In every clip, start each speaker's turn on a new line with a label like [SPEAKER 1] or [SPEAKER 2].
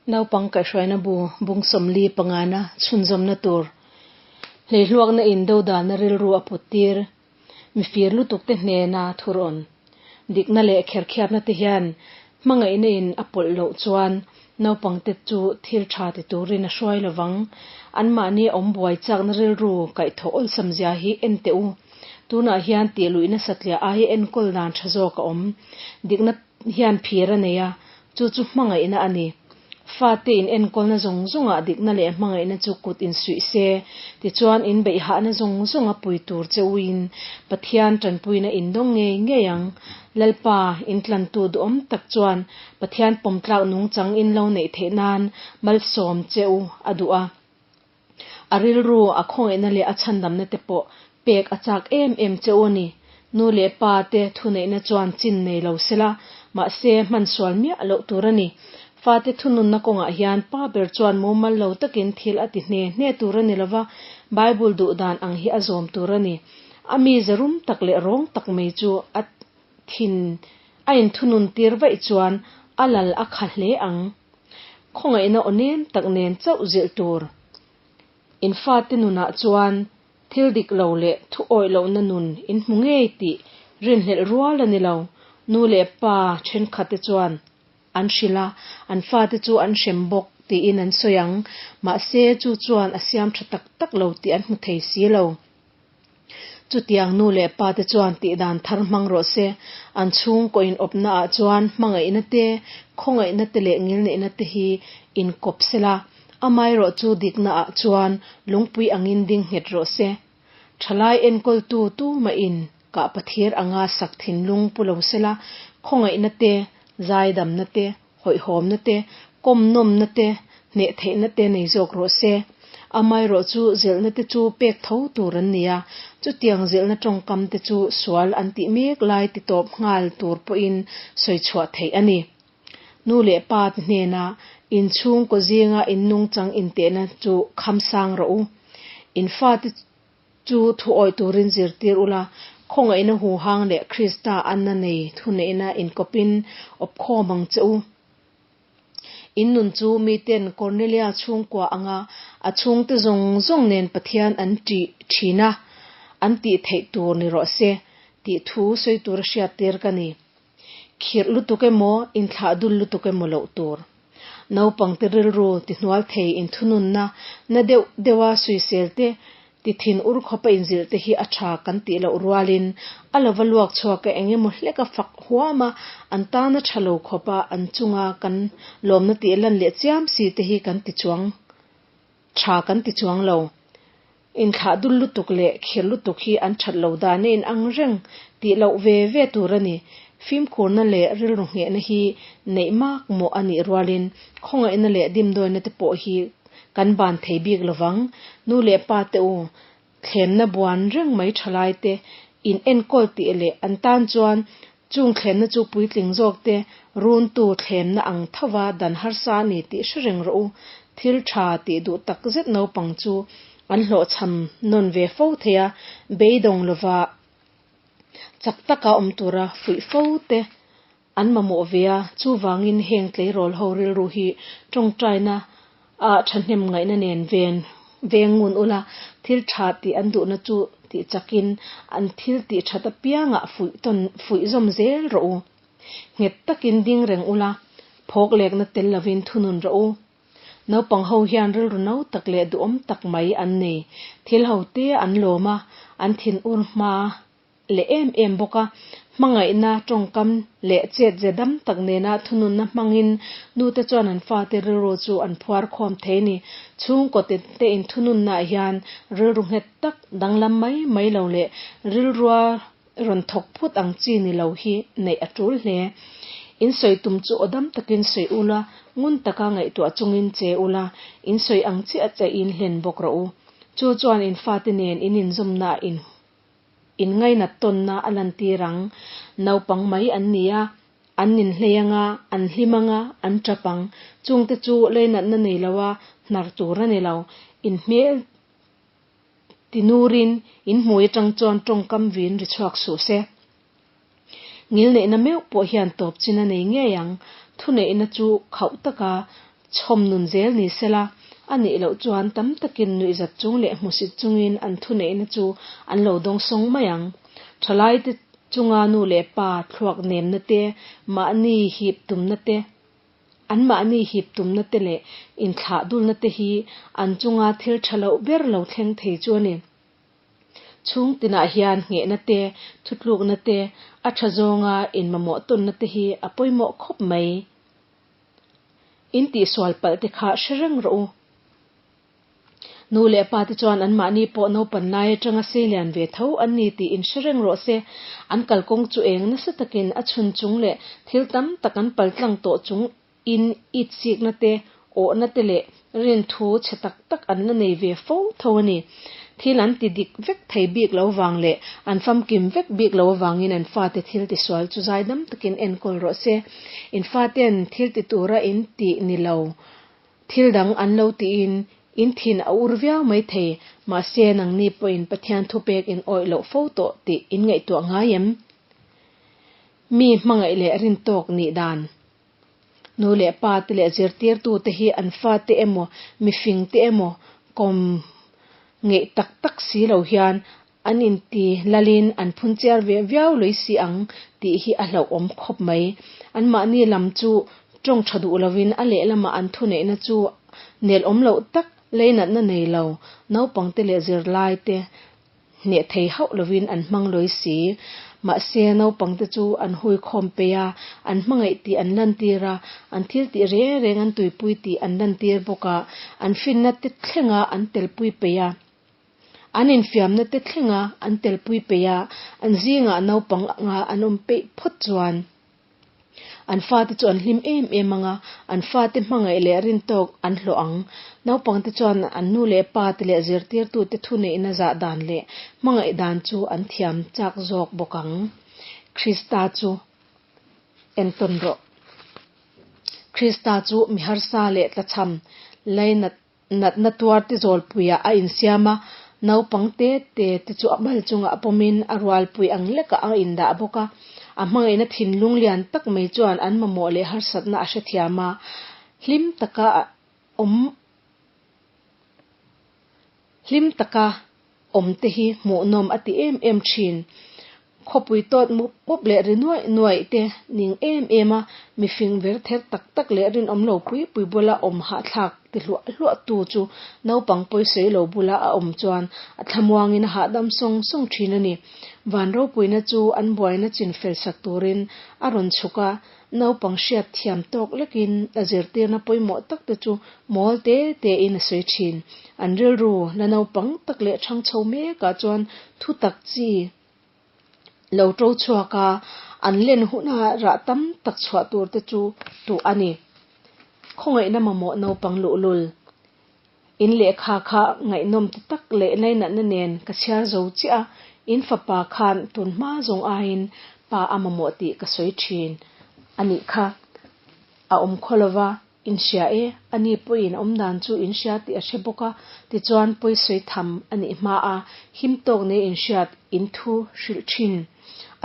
[SPEAKER 1] Naupang kaihhruaina bu bung 45 na chhunzawmna tur hleihluakna in dodalna rilru a put tir. Mifir lutuk te hnena thurawn dikna leh kherkhiatna te hian hmangaihna in a pawlh loh chuan naupangte chu thil tha ti turin a hruai lovang. Anmahni awm buai chakna rilru kaihthawh awlsam zia hi en teh u. Tunah hian tih luihna satliah aia enkawl dan tha zawk a awm. Dikna hian phir a nei a, chu chu hmangaihna a ni. Fate in enkawlna zawng zawngah dikna leh hmangaihna chu kut insuih se, tichuan in beihhahna zawng zawnga pui tur che uin Pathian tanpuina in dawng ngei ngei ang. Lalpa, in tlantu duhawm tak chuan Pathian pawmtlak nungchang in lo neih theih nan malsawm che u a duh a. A rilru, a khawngaihna leh a chhandamna te pawh pek a chak em em che u a ni. Nu leh pa te thuneihna chuan chin nei lo sela, mahse hman sual miah loh tur a ni. Fate thununna kawngah hian pa ber chuan mumal lo takin thil a ti hne hne tur a ni lova, Bible duh dan ang hi a zawm tur a ni. A mi zarum tak leh rawng tak mai chu a thin a inthunun tir vaih chuan a lal a kha hle ang. Khawngaihna aw nem tak nen chauh zilh tur. In fate nunah chuan thil dik lo leh thu awih lohna nun in hmu ngei tih rinhlelh rual a ni lo. Nu leh pa thenkhatte chuan an hrilh a, an fate chu an hrem bawk tiin an sawi ang. Mahse, chu chuan a siam tha tak tak lo tih an hmu thei si lo. Chutiang nu leh pa te chuan tihdan thar hmang rawh se, an chhungkaw inawpna ah chuan hmangaihna te, khawngaihna te leh ngilneihna te hi inkawp sela, amaherawh chu dikna ah chuan lungpui angin ding nghet rawh se. Thalai enkawltu tumah in kah pathir anga sak thinlung pu lo sela, khawngaihna te, zaidamna te, hawihhawmna te, kawmnawmna te, hneh theihna te nei zawk rawh se. Amaherawh chu zilhna te chu pek tho tur an ni a, chutiang zilhna tawngkam te chu sual an tih mek lai ti tawp nghal tur pawhin sawi chhuah theih a ni. Nu leh pa te hnena inchhungkaw zinga innungchang intehna chu khamsang rawh u. In fate Chu thu awih turin zirtir ula, khawngaihna huhang leh Krista anna nei thuneihna inkawpin awpkhawm ang che u. In nun chu miten Cornelia chhungkua anga a chhungte zawng zawng nen Pathian an ṭih ṭhin a, an tih theih tur ni rawh se, tih thu sawi tura hriattir ka ni. Khirh lutuk emaw, inthlah dul lutuk emaw loh tur. Naupangte rilru tihnual thei inthununna na deuh deuha suisel te, ti thin ur khawpa inzilh te hi a tha kan tih loh rualin a lova luak chhuaka eng emaw hleka fak huama an tana tha lo khawpa an chunga kan lawmna tih lan leh chiam si te hi kan ti chuang tha kan ti chuang lo. Inthlah dul lutuk leh khir lutuk hi an that lo dan a in ang reng tih loh ve ve tur a ni. Fimkhurna leh rilru nghehna hi neih mak mawh a nih rualin khawngaihna leh dimdawina te pawh hi kan ban thei bik lovang. Nu leh pa te u, thlemna buan reng mai thalai te in enkawl tih leh an tan chuan chung thlemna chu puitling zawk te runtu thlemna ang thova dan harsa a ni tih hre reng rawh u. Thil tha tih duh tak zet naupang chu an hlawhchham nawn ve fo thei a, beidawng lova chak taka awm tura fuih fo te an mamawh ve a, chuvangin heng tleirawl ho rilru hi tawngtaina ah thahnem ngaihna nen ven veng ngun ula, thil tha tih an duhna chu tih chakin an thil tih that apiangah fuih tawn fuih zawm zel rawh u. Nghet takin ding reng ula, phawk lekna tel lovin thunun rawh u. Naupang ho hian rilru no tak leh duhawm tak mai an nei. Thil ho te an lawm a, an thin ur hma leh em em bawk a. Hmangaihna, tawngkam leh chet ze dam tak nena thununna hmangin nute chuan an fate rilru chu an phuar khawm thei a ni. Chhungkaw te inthununnaah hian rilru nghet tak, danglam mai mai lo leh rilrua rawn thawk phut ang chi ni lo hi neih a tul hle. In sawi tum chu aw dam takin sawi ula, ngun taka ngaihtuah chungin che ula, in sawi ang chiah chiah in hlen bawk rawh u. Chu chuan in fate nen in inzawmna in in ngainat tawnna a lantir ang. Naupang mai an ni a, an ninhlei anga, an hlim anga, an tap ang. Chungte chu leinatna nei loa hnar tur a ni lo. In hmel Ti nurin, in hmui atang chuan tawngkam vin ri chhuak suh se. Ngilneihna meuh pawh hian tawp chin a nei ngei ang. Thuneihna chu khauh taka Chhawm nun zel ni sela, a nih loh chuan tam takin nuihzat chung leh hmusit chungin an thuneihna chu an lo dawngsawng mai ang. Thalaite chunga nu leh pa thluak nemna te, mahni hip tumna te, anmahni hip tumna te leh inthlah dulna te hi an chunga thil tha loh ber lo thleng thei chu a ni. Chhung tinah hian nghehna te, thutlukna te, a tha zawnga inmamawh tawnna te hi a pawimawh khawp mai. In tihsual palh te kha hre reng rawh u. Nu leh pa te chuan anmahni pawh naupan lai atanga seilian ve tho an ni tih in hre reng rawh se. An kalkawng chu eng nasa takin a chhun chung leh thil tam tak an paltlang tawh chung in itsikna te, awhna te leh rinthu chhe tak tak an la nei ve fo tho a ni. Thil an ti dik vek thei bik lo vang leh an famkim vek bik lo avangin an fate thil tisual chu zaidam takin enkawl rawh se. In faten thil ti tura in tih ni lo, thil dang an lo tiin in thin a ur viau mai thei, mahse nangni pawhin Pathian thupek in awih loh fo tawh tih in ngaihtuah ngai em? Mi hmangaih leh rintawk nih dan. Nu leh pa te leh zirtirtu te hi an fate emaw mifing te emaw kawm ngeih tak tak si lo hian an inti lalin an phun chiar ve viau lui si ang tih hi a hlauhawm khawp mai. Anmahni lam chu tawng tha duh lovin a lehlamah an thuneihna chu nelawm loh tak leinatna nei lo naupangte leh zirlaite Hneh thei hauh lovin an hmang lawi si. Mahse, naupangte chu an hui khawm peih a, an hmangaih tih an lantir a, an thil tih reng reng an tuipui tih an lantir bawk a, an finna te thlenga an telpui peih a, an infiamna te thlenga an telpui peih a, an zingah naupang anga an awm peih phawt chuan. An fate chu an hlim em em ang a, an fate hmangaih leh rintawk an hlawh ang. Naupangte chuan an nu leh pate leh zirtirtute thuneihna zah dan leh hmangaih dan chu an thiam chak zawk bawk ang. Krista chu entawn rawh. Krista chu mi harsa leh tlachham lainat Natna tuar te zawlpuiah a insiam a, naupang te te te chu a mal chungah pawmin a rualpui ang lekah a indah bawk a. A hmangaihna thinlung lian tak mai chuan an mamawh leh harsatna a hrethiam a, hlim taka awm hlim taka awm te hi hmuhnawm a ti em em thin. Khawpui tawt mup mup leh ri nuaih nuaih te ning em em a, mifing ver ther tak tak leh rinawm lo pui pui bula awm hahthlak ti hluah hluah tu chu naupang pawisawi lo bula a awm chuan a thlamuangin a hahdam sawng sawng thin a ni. Van ropuina chu an buaina chin fel sak turin a rawn chhuk a, Naupang hriat thiam tawk lekin a zirtirna pawimawh tak te chu mawl te tein a sawi thin. An rilru la naupang tak leh thang chho mekah chuan thu tak chi lo to chhuak a, an len huna rah tam tak chhuah tur te chu tuh a ni. Khawngaihna mamawh naupang luhlul In lehkha kha ngaihnawm ti tak leh lainatna nen ka chhiar zo chiah a, in fapa khan tun hma zawng aiin pa a mamawh tih ka sawi thin a nih kha. A awm khaw lova, in hria e, ani pawhin awmdan chu in hria tih a hre bawk a, tichuan pawi sawi tham a nih hma a, him tawk nei in hriat in thu hrilh thin.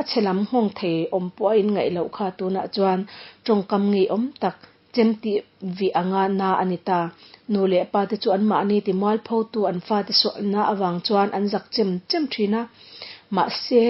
[SPEAKER 1] A chhe lam nghawng thei awm pawh a in ngaih loh kha tunah chuan tawngkam ngeiawm tak Chem tih vih anga na a ni ta. Nu leh pa te chu anmahni ti mualphotu an fate sualna avang chuan an zak chem chem thin a. Mahse,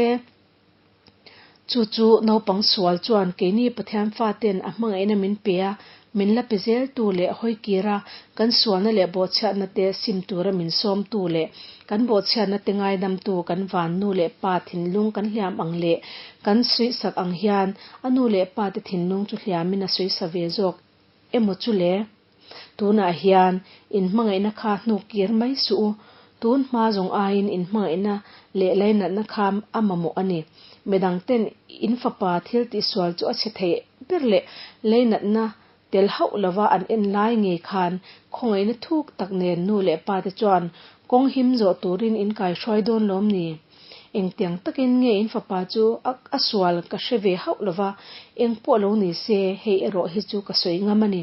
[SPEAKER 1] chu chu naupang sual chuan keini Pathian faten a hmangaihna min pe a, min la pe zeltu leh hawikira kan sualna leh bawhchhiatna te sim tura min sawmtu leh kan bawhchhiatna te ngaidamtu kan van nu leh pa thinlung kan hliam ang leh kan suihsak ang hian A nu leh pa te thinlung chu hliamin a sawi sa ve zawk emaw chu le? Tunah hian in hmangaihna kha hnuk kir mai suh u. Tun hma zawng aiin in hmangaihna leh lainatna kha a mamawh a ni. Midang ten in fapa thil tihsual chu a chhe thei ber leh lainatna tel hauh lova an en lai ngei khan khawngaihna thuk tak nen nu leh pa te chuan kawng him zawh turin in kaihruai dawn lawm ni? Engtiang takin nge in fapa chu a sual ka hre ve hauh lova, eng pawh lo ni se hei erawh hi chu ka sawi ngam a ni.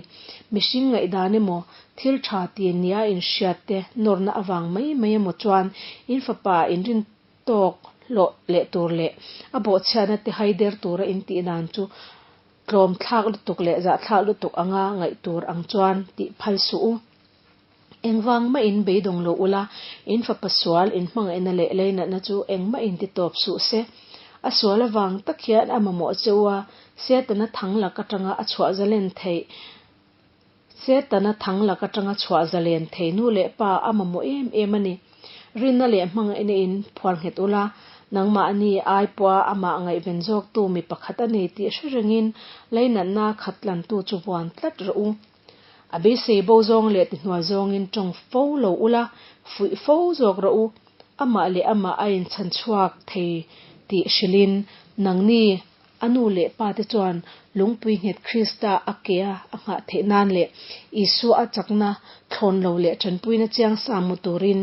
[SPEAKER 1] Mihring ngaihdan emaw, thil tha ti nia inhriat te nawrna avang mai mai emaw chuan in fapa inrin tawk hlawh leh tur leh a bawhchhiatna te haider tura intih dan chu. Tlawm thlak lutuk leh zahthlak lutuk anga ngaih tur ang chuan tih phal suh u. Engvang mah in beidawng lo ula, in fapa sual in hmangaihna leh leinatna chu engmah in ti tawp suh se. A sual avang tak hian a mamawh che u a, Setana thang lak atanga a chhuah zalen theih Setana thang lak atanga chhuah zalen thei nu leh pa a mamawh em em a ni. Rinna leh hmangaihna in phuar nghet ula, nangmahni ai pawha amah ngaihven zawktu mi pakhat a ni tih hre rengin leinatna khat tlantu chu vuan tlat rawh u. A beisei bo zawng leh tihnual zawngin tawng fo lo ula, fuih fo zawk rawh u. Amah leh amah a inchhan chhuak thei tih hrilhin nangni a nu leh pa te chuan lungpui nghet Krista a kea a nghah theih nan leh Isua a chakna thlawn lo leh tanpuina chiang sa hmu turin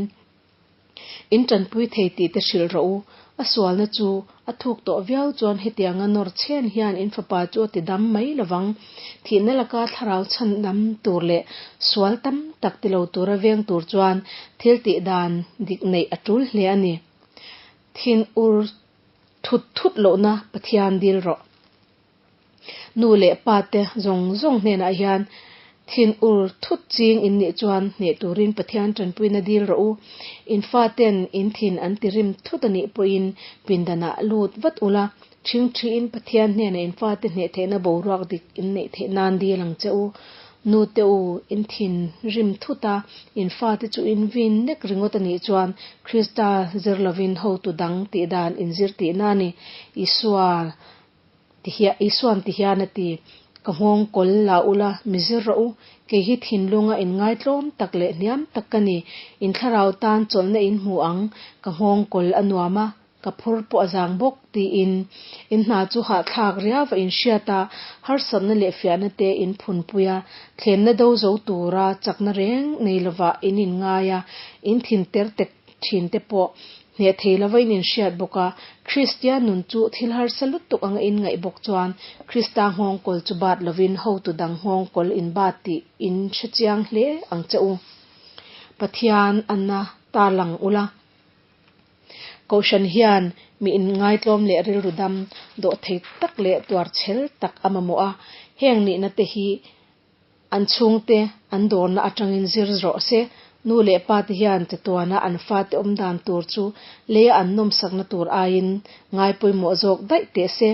[SPEAKER 1] in tanpui thei tih te hrilh rawh u. A sualna chu a thuk tawh viau chuan hetianga nawr chhen hian in fapa chu a ti dam mai lovang. Thihna laka thlarau chhan dam tur leh sual tam tak ti lo tura veng tur chuan thil tih dan dik neih a tul hle a ni. Thin ur thut thut lohna Pathian dil rawh. Nu leh pa te zawng zawng hnenah hian thin ur thut ching in nih chuan hneh turin Pathian tanpuina dil rawh u. In fa ten in thin an ti rim thut a nih pawhin pindanah lut vat ula, ṭhingṭhiin Pathian hnenah in fate hneh theihna boruak dik in neih theih nan dil ang che u. Nu te u, in thin rim thut a, in fate chu in vin nek ringawt a nih chuan Krista zir lovin hotu dang tih dan in zir tihna a ni. Isua Isuan ti hian a ti, Ka nghawng kawl la ula, mi zir rawh u. Kei hi thinlunga inngaitlawm tak leh hniam tak ka ni. In thlarau tan chawlhna in hmu ang, ka nghawng kawl a nuam a, ka phur pawh a zang bawk, tiin. In hna chu hahthlak riau a inhriat a, harsatna leh fiahna te in phunpui a, thlemna do zo tura chakna reng nei lovah in inngai a, in thin ter tek thin te pawh hneh thei lova in inhriat bawk a, Kristian nun chu thil harsa lutuk anga in ngaih bawk chuan Krista nghawngkawl chu bat lovin hotu dang nghawngkawl in bat tih in hre chiang hle ang che u. Pathian anna tarlang ula. Kohhran hian mi inngaitlawm leh rilru dam dawh thei tak leh tuar chhel tak a mamawh a, heng nihna te hi an chhungte an dawrna atangin zir rawh se. Nu leh pa te hian chatuana an fate awm dan tur chu leia an nawmsakna tur aiin ngai pawimawh zawk daih teh se.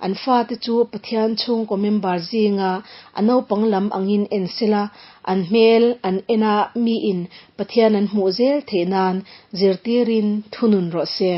[SPEAKER 1] An fate chu Pathian chhungkaw member zinga a naupang lam angin en sela, an hmel an en a miin Pathian an hmuh zel theih nan zirtirin thunun rawh se.